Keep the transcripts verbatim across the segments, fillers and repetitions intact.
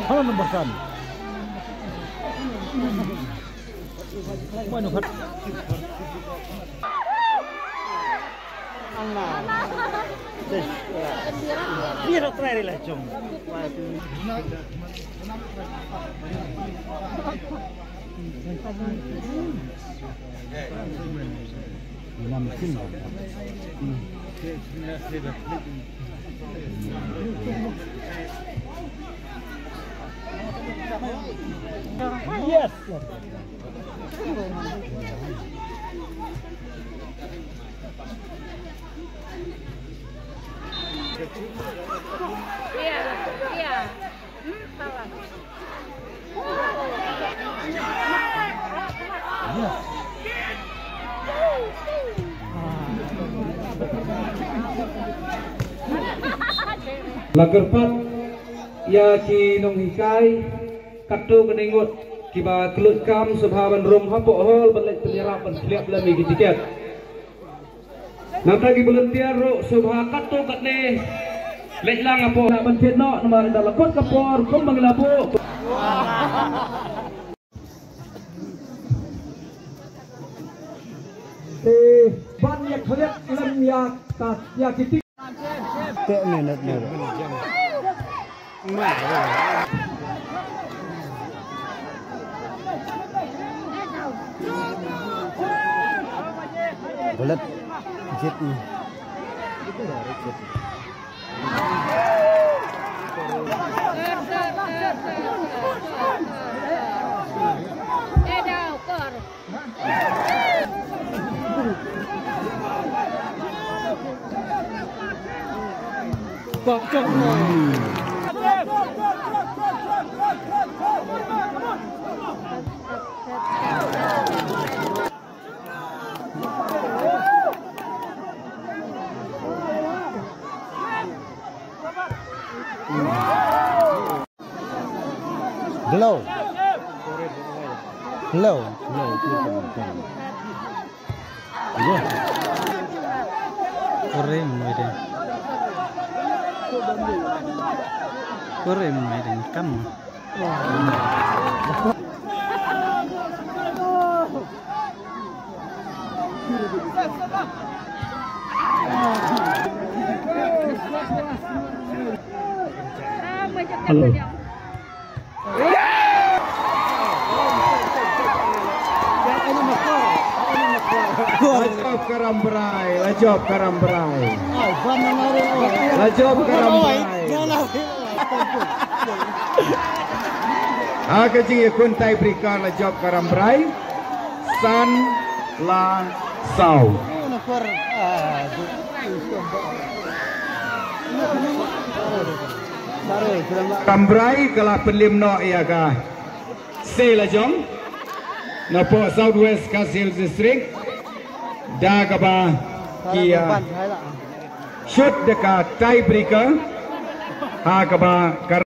Halo, nombor satu. Mana, Fat? Biar try lah, Jong. Yes. Iya, iya. La kyrpad ïa ki nonghikai katto katne ngut kiba kylluid kam sngewbha ban rung hapoh hall ban leit pynïarap ban pynïap lem ïa ki tiket. Nangta ki volunteer ruh sngewbha katto katne leit lang hapoh, lah ban thied noh namar ynda la kut ka por kumba ngi la buh. Te ban ïa khlieh lem ïa ka, ïa ki ti. Te minit ne. Bulat. Jit ni. Hello. Hello. Hello. Kore mai ding. Kore mai ding kam. Hello. La jop ka Rambrai, la jop ka Rambrai. La jop ka Rambrai. Ha ka jingïakun tiebreaker la jop ka Rambrai. San la saw. Rambrai ka la pynlip noh ïa ka Sei la jong napoh South West Khasi Hills District da kaba ki ïa shut da ka tiebreaker ha kaba ka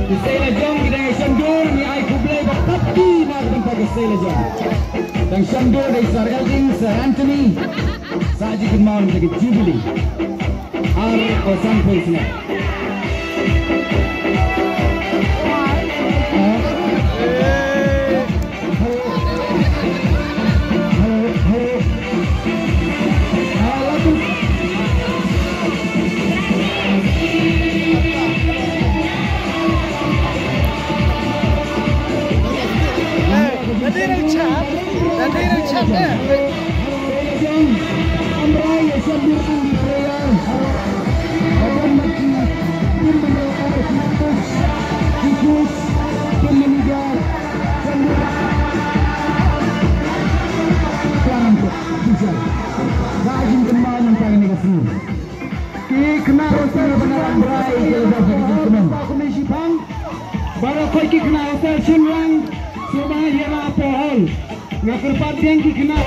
Ki sei la jong ki dang ïashem dur, ngi ai khublei ba kap ki na ka bynta ki sei la jong. Dang shem dur dei Sir Elding, Sir Anthony. Sa ji kynmaw na ka Jubilee. Ar ko san phew snem. Ki khynnah hostel Shynrang, baroh khoit ki khynnah hostel Shynrang, sngewbha ïa la hapoh hall. Nga kyrpad biang ki khynnah.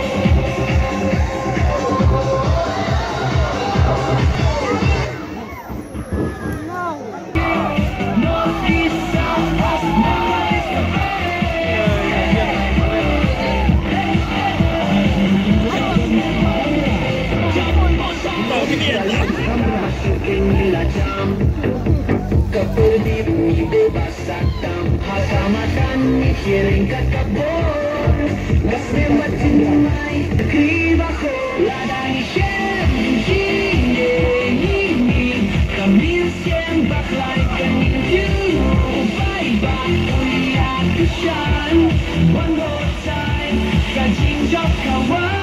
Ka pyrdi pyrdi ba satam ha ka madan, ngi hiring ka ka bor. Ngas ne matin mai kri ba ko la dang shem jing ye ni ni. Ka min shem bak lai ka ning ju bai ba uya kushan. One more time, ka jingjop ka wan.